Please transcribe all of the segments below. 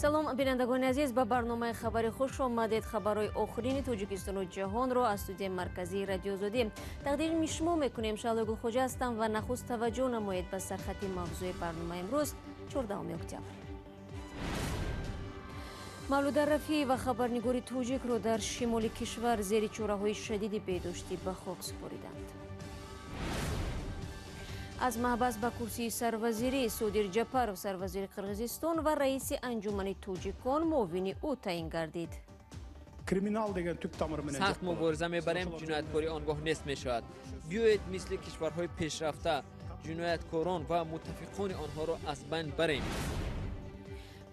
Салом, бинандагони азиз, ба барномаи хабари хуш омадед. Хабарҳои охирини Тоҷикистону ҷаҳонро аз студияи марказии Радиои Озодӣ тақдими шумо мекунем. Шаҳло Гулхоҷа ҳастам ва нахуст таваҷҷӯҳ намоед ба сархати мавзӯи барномаи имрӯз, 14 октябр. Мавлуда Рафиева, хабарнигори тоҷикро дар шимоли кишвар зери чораҳои шадиди беҳдоштӣ ба хок супориданд. Аз маҳбас ба курсии сарвазирӣ Содир Ҷапаров, сарвазири Қирғизистон ва раиси анҷумани тоҷикон, муовини ӯ таъин гардид. Криминал деген түп тамыры менен сахт мубориза мебарем, ҷинояткорӣ он гоҳ нест мешавад. Биёед, мисли кишварҳои пешрафта, ҷинояткорон ва муттафиқони онҳоро аз байн барем.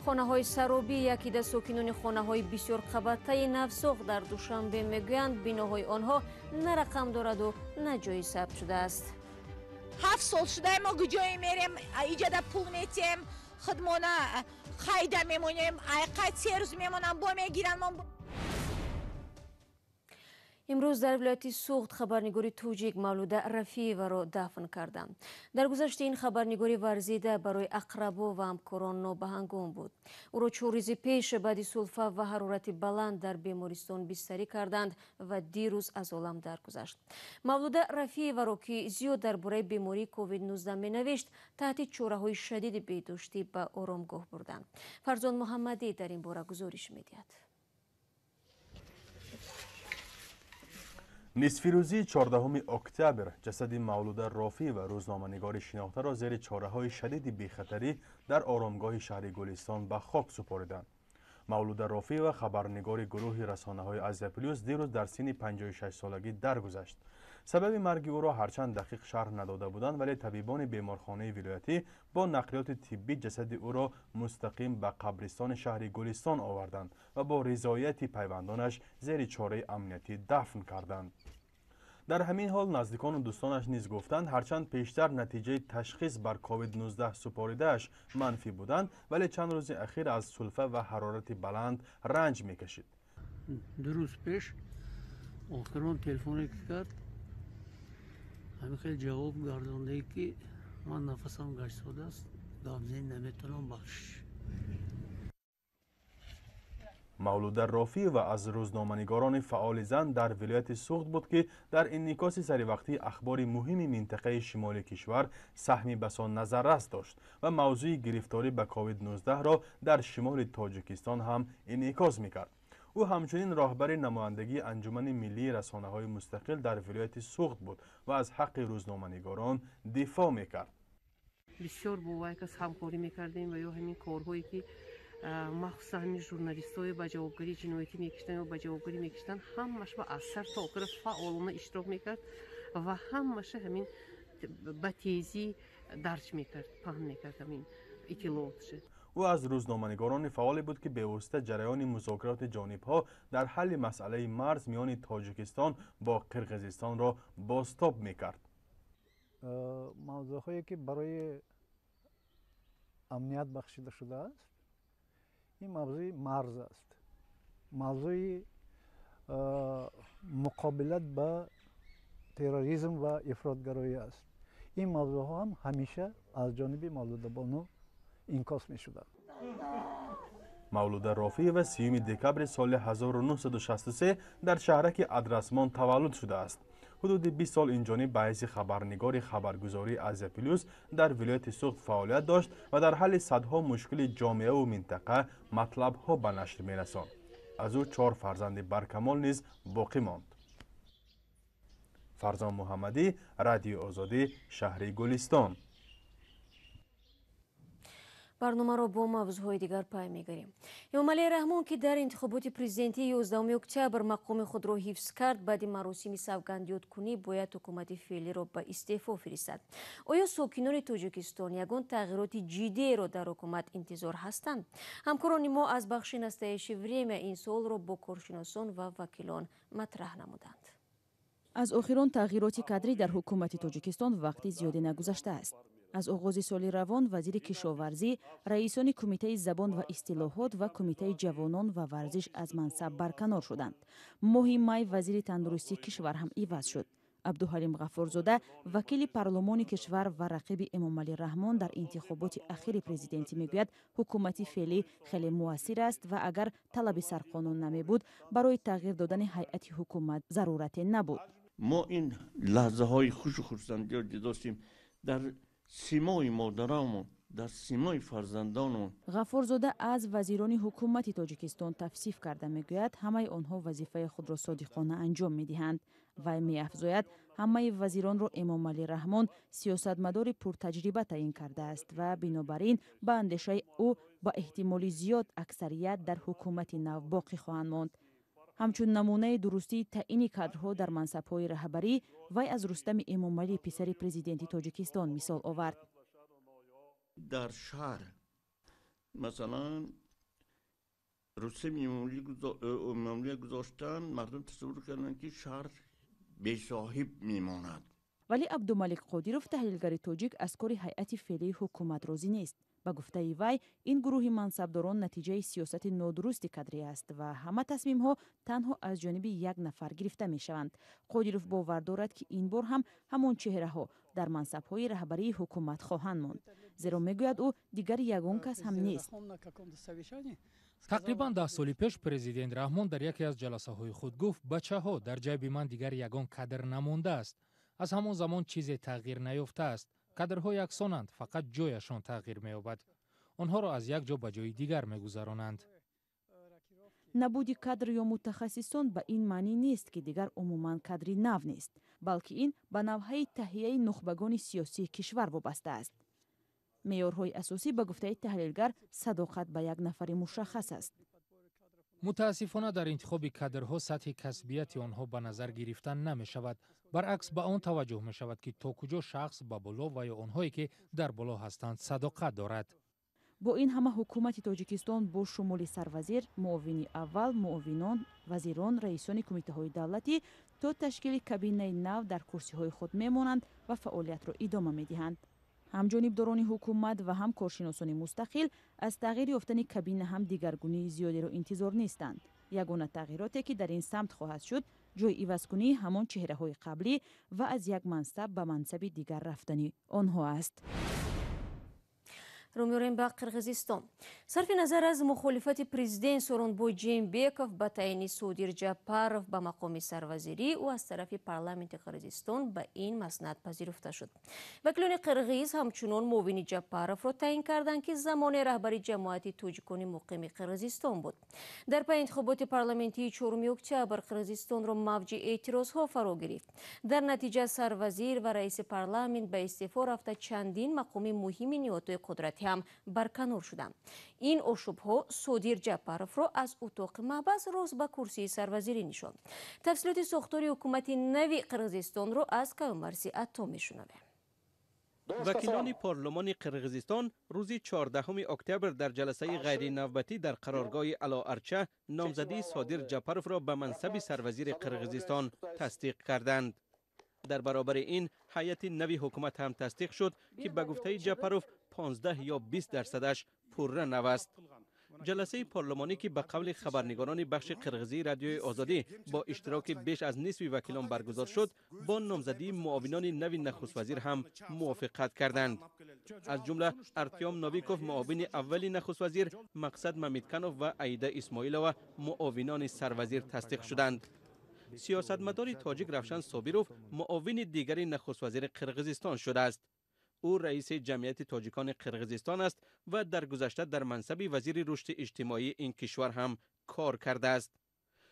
Хонаҳои саробӣ. Якида сокинони хонаҳои бисёрқабатаи навсохт дар Душанбе мегӯянд, биноҳои онҳо на рақам дораду на ҷои сабт шудааст. 7 сол шуда, мо куҷое мерем? Иҷода пул метиҳем, худмона хайда мемонем, айқайд 3 рӯз мемонам, бо мегиранд мо. Имрӯз дар вилояти Суғд хабарнигори тоҷик Мавлуда Рафиеваро дафн карданд. Даргузашти ин хабарнигори варзида барои ақрабо ва ҳамкорон нобаҳангом буд. Ӯро 4 рӯзи пеш баъди сулфа ва ҳарорати баланд дар бемористон бистарӣ карданд ва дирӯз аз олам даргузашт. Мавлуда Рафиеваро, ки зиёд дар бораи бемории COVID-19 менавишт, таҳти чораҳои шадиди беҳдоштӣ ба оромгоҳ бурданд. Фарзон Муҳаммадӣ дар ин бора гузориш медиҳад. Нисфирӯзии 14 октябр ҷасади Мавлуда Рофиева, рӯзноманигори шинохтаро, зери чораҳои шадиди бехатарӣ дар оромгоҳи шаҳри Гулистон ба хок супориданд. Мавлуда Рофиева, хабарнигори гурӯҳи расонаҳои Азия Плюс, дирӯз дар синни 56-солагӣ даргузашт. Сабаби марги ӯро ҳарчанд дақиқ шарҳ надода буданд, вале табибони беморхонаи вилоятӣ бо нақлиёти тиббӣ ҷасади ӯро мустақим ба қабристони шаҳри Гулистон оварданд ва бо ризояти пайвандонаш зери чораи амниятӣ дафн карданд. Дар ҳамин ҳол наздикону дӯстонаш низ гуфтанд, ҳарчанд пештар натиҷаи ташхис бар COVID-19 супоридааш манфӣ буданд, вале чанд рӯзи ахир аз сулфа ва ҳарорати баланд ранҷ мекашид. 2 рӯз пеш охирон телефоне ки кард, ҳамин хел ҷавоб гардондае, ки ман нафасам гаштсодааст, гап зани наметавонам, бахшиш. Мавлуда Рофиева аз рӯзноманигорони фаъоли зан дар вилояти Суғд буд, ки дар инъикоси саривақтии ахбори муҳими минтақаи шимоли кишвар саҳми басо назаррас дошт ва мавзӯи гирифторӣ ба COVID-19-ро дар шимоли Тоҷикистон ҳам инъикос мекард. Ӯ ҳамчунин роҳбари намояндагии Анҷумани миллии расонаҳои мустақил дар вилояти Суғд буд ва аз ҳаққи рӯзноманигорон дифоъ мекард. Бисёр бо вай кас ҳамкорӣ мекардем ва ё ҳамин корҳое, ки махсусан ҳамин журналистҳое ба ҷавобгарии ҷиноятӣ мекиштанд ё ба ҷавобгарӣ мекиштанд, ҳамаш ба аз сар то охира фаъолона иштирок мекард ва ҳамаша ҳамин ба тезӣ дарҷ мекард, паҳн мекард ҳамин иттилоотша. Ӯ аз рӯзноманигорони фаъоле буд, ки бевосита ҷараёни музокироти ҷонибҳо дар ҳалли масъалаи марз миёни Тоҷикистон бо Қирғизистонро бозтоб мекард. Мавзӯъҳое, ки барои амният бахшида шудааст, ин мавзӯи марз аст, мавзӯи муқобилат ба терроризм ва ифротгароӣ аст. Ин мавзӯъҳо ҳам ҳамеша аз ҷониби Мавлудабону инъикос мешуданд. Мавлуда Рофиева 30 декабри соли 1963 дар шаҳраки Адрасмон таваллуд шудааст. Ҳудуди 20 сол инҷониб ба ҳайси хабарнигори хабаргузории Азия Плюс дар вилояти Суғд фаъолият дошт ва дар ҳалли садҳо мушкили ҷомеаву минтақа матлабҳо ба нашр мерасонд. Аз ӯ чор фарзанди баркамол низ боқӣ монд. Фарзон Муҳаммадӣ, Радиои Озодӣ, шаҳри Гулистон. Барномаро бо мавзӯъҳои дигар пай мегирем. Эмомалӣ Раҳмон, ки дар интихоботи президентии 11 октябр мақоми худро ҳифз кард, баъди маросими савгандёдкунӣ бояд ҳукумати феълиро ба истеъфо фиристад. Оё сокинони Тоҷикистон ягон тағйироти ҷиддиеро дар ҳукумат интизор ҳастанд? Ҳамкорони мо аз бахши «Настоящее время» ин суолро бо коршиносон ва вакилон матраҳ намуданд. Аз охирон тағйироти кадрӣ дар ҳукумати Тоҷикистон вақти зиёде нагузаштааст. Аз оғози соли равон вазири кишоварзӣ, раисони Кумитаи забон ва истилоҳот ва Кумитаи ҷавонон ва варзиш аз мансаб барканор шуданд. Моҳи май вазири тандурустии кишвар ҳам иваз шуд. Абдуҳалим Ғаффорзода, вакили парлумони кишвар ва рақиби Эмомалӣ Раҳмон дар интихоботи ахири президентӣ, мегӯяд, ҳукумати феълӣ хеле муассир аст ва агар талаби сарқонун намебуд, барои тағйир додани ҳайати ҳукумат зарурате набуд. Мо ин лаҳзаҳои хушу хурсандиро дидостем дар симои модарамон, дар симои фарзандонамон. Ғаффорзода аз вазирони ҳукумати Тоҷикистон тавсиф карда мегӯяд, ҳамаи онҳо вазифаи худро содиқона анҷом медиҳанд. Вай меафзояд, ҳамаи вазиронро Эмомалӣ Раҳмон сиёсатмадори пуртаҷриба таъин кардааст ва бинобар ин, ба андешаи ӯ, ба эҳтимоли зиёд аксарият дар ҳукумати нав боқӣ хоҳанд монд. Ҳамчун намунаи дурустии таъини кадрҳо дар мансабҳои раҳбарӣ, вай аз Рустами Эмомалӣ, писари президенти Тоҷикистон, мисол овард. Дар шаҳр, масалан, Рустами Эмомалӣ гузоштан, мардум тасаввур карданд, ки шаҳр бесоҳиб мемонад. Вале Абдумалик Қодиров, таҳлилгари тоҷик, аз кори ҳайати феълии ҳукумат розӣ нест. Ба гуфтаи вай, ин гурӯҳи мансабдорон натиҷаи сиёсати нодурусти кадрӣ аст ва ҳама тасмимҳо танҳо аз ҷониби як нафар гирифта мешаванд. Қодиров бовар дорад, ки ин бор ҳам ҳамон чеҳраҳо дар мансабҳои раҳбарии ҳукумат хоҳанд монд, зеро, мегӯяд ӯ, дигар ягон кас ҳам нест. Тақрибан 10 соли пеш президент Раҳмон дар яке аз ҷаласаҳои худ гуфт: «Бачаҳо, дар ҷайби ман дигар ягон кадр намондааст». Аз ҳамон замон чизе тағйир наёфтааст. Кадрҳо яксонанд, фақат ҷояшон тағйир меёбад, онҳоро аз як ҷо ба ҷои дигар мегузаронанд. Набуди кадр ё мутахассисон ба ин маънӣ нест, ки дигар умуман кадри нав нест, балки ин ба навҳаи таҳияи нухбагони сиёсии кишвар вобаста аст. Меъёрҳои асосӣ, ба гуфтаи таҳлилгар, садоқат ба як нафари мушаххас аст. Мутаассифона, дар интихоби кадрҳо сатҳи касбияти онҳо ба назар гирифта намешавад. Баръакс, ба он таваҷҷӯҳ мешавад, ки то куҷо шахс ба боло ва ё онҳое, ки дар боло ҳастанд, садоқат дорад. Бо ин ҳама, ҳукумати Тоҷикистон бо шумули сарвазир, муовини аввал, муовинон, вазирон, раисони кумитаҳои давлатӣ то ташкили кабинаи нав дар курсиҳои худ мемонанд ва фаъолиятро идома медиҳанд. Ҳам ҷонибдорони ҳукумат ва ҳам коршиносони мустақил аз тағйир ёфтани кабина ҳам дигаргунии зиёдеро интизор нестанд. Ягона тағйироте, ки дар ин самт хоҳад шуд, ҷои ивазкунии ҳамон чеҳраҳои қаблӣ ва аз як мансаб ба мансаби дигар рафтани онҳо аст. Рӯ меорем ба Қирғизистон. Сарфи назар аз мухолифати президент Сооронбой Жээнбеков ба таъини Содир Жапаров ба мақоми сарвазирӣ, ӯ аз тарафи парламенти Қирғизистон ба ин маснад пазируфта шуд. Вакилони қирғиз ҳамчунон муовини Ҷапаровро таъин карданд, ки замоне раҳбари ҷамоати тоҷикони муқими Қирғизистон буд. Дар пайи интихоботи парламентии 4 октябр Қирғизистонро мавҷи эътирозҳо фаро гирифт. Дар натиҷа сарвазир ва раиси парламент ба истеъфо рафта, чандин мақоми муҳими ниҳодҳои қудратӣ ҳам барканор шуданд. Ин ошӯбҳо Содир Ҷапаровро аз утоқи маҳбас рост ба курсии сарвазирӣ нишонд. Тафсилоти сохтори ҳукумати нави Қирғизистонро аз Каюмарси Атто мешунавем. Вакилони парлумони Қирғизистон рӯзи 14 октябр дар ҷаласаи ғайринавбатӣ дар қароргоҳи Ало-Арча номзадии Содир Ҷапаровро ба мансаби сарвазири Қирғизистон тасдиқ карданд. Дар баробари ин, ҳайати нави ҳукумат ҳам тасдиқ шуд, ки ба гуфтаи Ҷапаров 15 ё 20 дарсадаш пурра нав аст. Ҷаласаи парлумонӣ, ки ба қавли хабарнигорони бахши қирғизии Радиои Озодӣ бо иштироки беш аз нисфи вакилон баргузор шуд, бо номзадии муовинони нави нахуствазир ҳам мувофиқат карданд. Аз ҷумла Артём Новиков муовини аввали нахуствазир, Мақсад Мамитканов ва Аида Исмоилова муовинони сарвазир тасдиқ шуданд. Сиёсатмадори тоҷик Равшан Собиров муовини дигари нахуствазири Қирғизистон шудааст. Ӯ раиси ҷамъияти тоҷикони Қирғизистон аст ва дар гузашта дар мансаби вазири рушди иҷтимоии ин кишвар ҳам кор кардааст.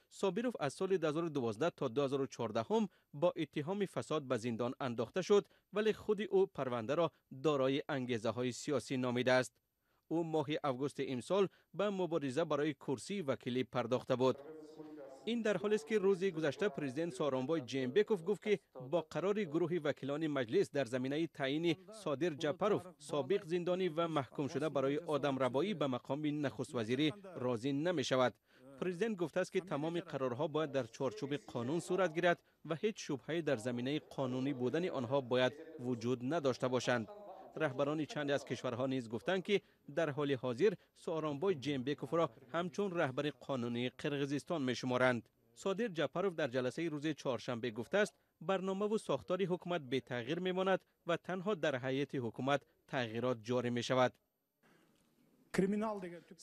Собиров аз соли 2012 то 2014 бо иттиҳоми фасод ба зиндон андохта шуд, вале худи ӯ парвандаро дорои ангезаҳои сиёсӣ номидааст. Ӯ моҳи августи имсол ба мубориза барои курсии вакилӣ пардохта буд. Ин дар ҳолест, ки рӯзи гузашта президент Сооронбой Ҷеенбеков гуфт, ки бо қарори гурӯҳи вакилони маҷлис дар заминаи таъини Содир Ҷапаров, собиқ зиндонӣ ва маҳкумшуда барои одамрабоӣ, ба мақоми нахуствазирӣ розӣ намешавад. Президент гуфтааст, ки тамоми қарорҳо бояд дар чорчӯби қонун сурат гирад ва ҳеҷ шубҳае дар заминаи қонунӣ будани онҳо бояд вуҷуд надошта бошанд. Раҳбарони чанде аз кишварҳо низ гуфтанд, ки дар ҳоли ҳозир Сооронбой Ҷеенбековро ҳамчун раҳбари қонунии Қирғизистон мешуморанд. Содир Ҷапаров дар ҷаласаи рӯзи чоршанбе гуфтааст, барнома ва сохтори ҳукумат бетағйир мемонад ва танҳо дар ҳайати ҳукумат тағйирот ҷорӣ мешавад.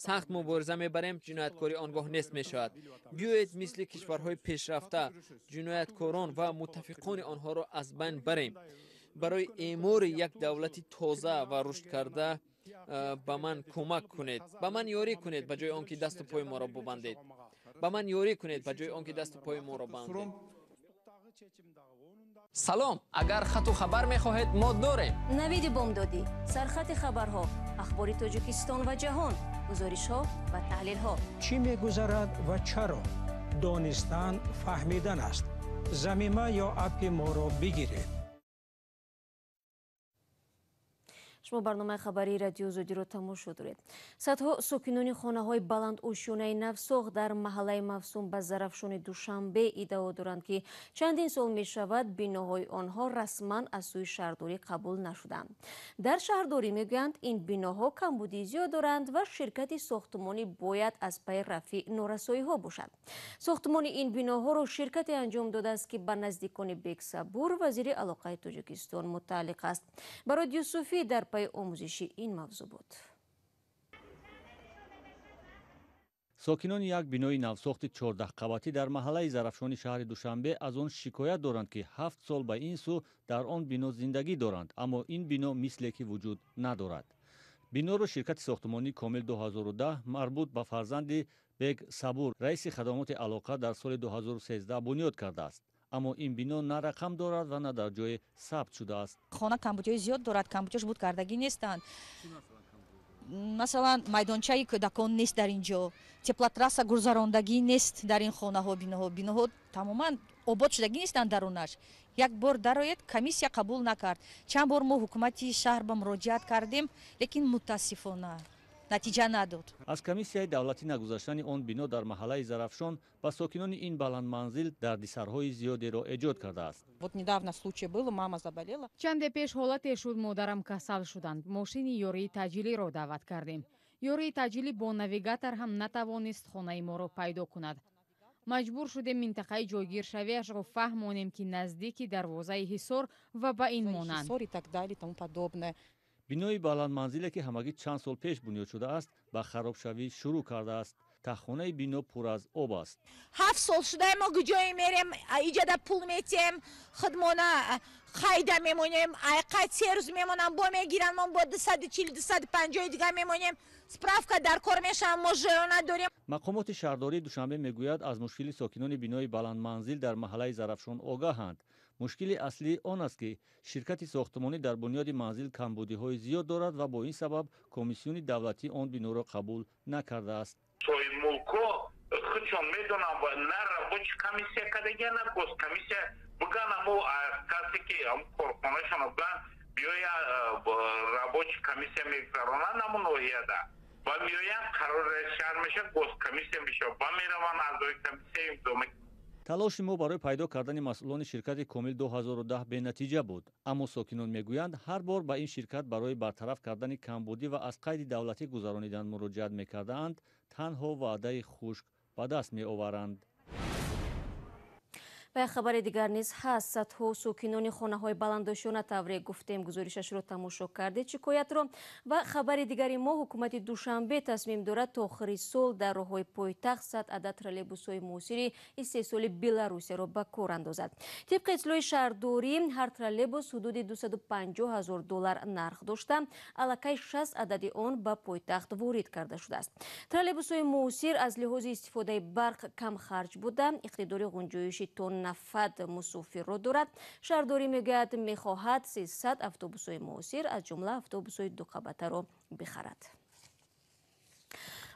Сахт мубориза мебарем, ҷинояткорӣ он гоҳ нест мешавад. Биёед мисли кишварҳои пешрафта ҷинояткорон ва муттафиқони онҳоро аз байн барем. Барои эъмори як давлати тоза ва рушдкарда ба ман кӯмак кунед, ба ман ёрӣ кунед, ба ҷои он ки дасту пои моро бубандед. Ба ман ёрӣ кунед, ба ҷои он ки дасту пои моро бандед. Салом, агар хату хабар мехоҳед, мо дорем. Навиди бомдодӣ, сархати хабарҳо, ахбори Тоҷикистон ва ҷаҳон, гузоришҳо ва таҳлилҳо. Чӣ мегузарад ва чаро? Донистан фаҳмидан аст. Замима ё аппи моро бигиред. Шумо барномаи хабарии радио Озодиро тамошо доред. Садҳо сокинони хонаҳои баландошёнаи навсохт дар маҳаллаи Мавсум ба Зарафшони Душанбе иддао доранд, ки чандин сол мешавад биноҳои онҳо расман аз сӯи шаҳрдорӣ қабул нашуданд. Дар шаҳрдорӣ мегӯянд, ин биноҳо камбудии зиёд доранд ва ширкати сохтмонӣ бояд аз пайи рафъи норасоиҳо бошад. Сохтмони ин биноҳоро ширкате анҷом додааст, ки ба наздикони Бексабур, вазири алоқаи Тоҷикистон, мутааллиқ аст. Барод Юсуфӣ дар пайи омӯзиши ин мавзӯъ буд. Сокинони як бинои навсохти 14 қабатӣ дар маҳаллаи Зарафшони шаҳри Душанбе аз он шикоят доранд, ки 7 сол ба ин сӯ дар он бино зиндагӣ доранд, аммо ин бино мисле ки вуҷуд надорад. Биноро ширкати сохтмонии Комил 2010 марбут ба фарзанди Бег Сабур, раиси хадамоти алоқа, дар соли 2013 бунёд кардааст, аммо ин бино на рақам дорад ва на дар ҷое сабт шудааст. Хона камбудиҳои зиёд дорад, камбудиҳош буд кардагӣ нестанд. Масалан, майдончаи кӯдакон нест дар ин ҷо, теплотрасса гузарондагӣ нест дар ин хонаҳо. Биноҳо тамоман обод шудагӣ нестанд дарунаш. Як бор дароед, комиссия қабул накард. Чанд бор мо ҳукумати шаҳр ба муроҷиат кардем, лекин мутаассифона натиҷа надод. Аз комиссияи давлатӣ нагузаштани он бино дар маҳаллаи Зарафшон ба сокинони ин баландманзил дардисарҳои зиёдеро эҷод кардааст. Вот недавно случай был, мама заболела. Чанде пеш ҳолате шуд, модарам касал шуданд. Мошини ёрии таъҷилиро даъват кардем. Ёрии таъҷилӣ бо навигатор ҳам натавонист хонаи моро пайдо кунад. Маҷбур шудем минтақаи ҷойгиршавиашро фаҳмонем, ки наздики дарвозаи Ҳисор ва ба ин монанд. Ҳисор и так далее, тому подобное. Бинои баландманзиле, ки ҳамагӣ чанд сол пеш бунёд шудааст, ба харобшавӣ шурӯъ кардааст. Таххонаи бино пур аз об аст. 7 сол шудаи мо куҷое мерем? Иҷода пул метем, худмона хайда мемонем, айқай 3 рӯз мемонам, бо мегиранд, мо бо 240, 250-и дига мемонем. Справка дар кор мешавам, мо жиё надорем. Мақомоти шаҳрдории Душанбе мегӯяд, аз мушкили сокинони бинои баландманзил дар маҳаллаи Зарафшон огаҳанд. Мушкили аслӣ он аст, ки ширкати сохтмонӣ дар бунёди манзил камбудиҳои зиёд дорад ва бо ин сабаб комиссиони давлатӣ он биноро қабул накардааст. Соҳибмулкҳо худшон медонанд ва на рабочий комиссия кардагия, на госкомиссия биган. Амо касе ки корхонашон биган, биёя, рабочий комиссия мегузаронанд амо ноҳияда ва меоянд, қарори раиси шаҳр мешавад, госкомиссия мешавад ва мераванд, аъзои комиссия имзо. Талоши мо барои пайдо кардани масъулони ширкати Комил 2010 бенатиҷа буд, аммо сокинон мегӯянд, ҳар бор ба ин ширкат барои бартараф кардани камбудӣ ва аз қайди давлатӣ гузаронидан муроҷиат мекардаанд, танҳо ваъдаи хушк ба даст меоваранд. Ва як хабари дигар низ ҳаст. Садҳо сокинони хонаҳои баландошёна, тавре гуфтем, гузоришашро тамошо кардед, шикоятро. Ва хабари дигари мо: ҳукумати Душанбе тасмим дорад то охири сол дар роҳҳои пойтахт 100 адад троллейбусҳои муосири истеҳсоли Беларусияро ба кор андозад. Тибқи иттилои шаҳрдорӣ, ҳар троллейбус ҳудуди 250 ҳазор доллар нарх дошта, аллакай 60 адади он ба пойтахт ворид карда шудааст. Троллейбусҳои муосир аз лиҳози истифодаи барқ камхарҷ буда, иқтидори ғунҷоиши то 90 мусофирро дорад. Шаҳрдорӣ мегӯяд, мехоҳад 300 автобусҳои муосир, аз ҷумла автобусҳои дуқабатаро бихарад.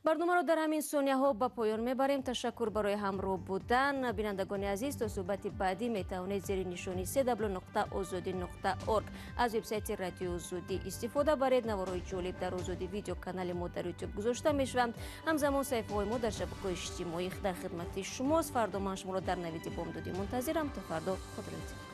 Барномаро дар ҳамин сонияҳо ба поён мебарем. Ташаккур барои ҳамроҳ будан. Бинандагони азиз, то суҳбати баъдӣ метавонед зери нишони cw.ozodi.org аз вебсайти Радиои Озодӣ истифода баред. Наворҳои ҷолиб дар Озодӣ Видео, канали мо дар Ютуб, гузошта мешаванд. Ҳамзамон саҳифаҳои мо дар шабакаҳои иҷтимоӣ дар хидмати шумост. Фардо ман шуморо дар Навиди бомдодӣ мунтазирам. То фардо, худро эҳтиёт.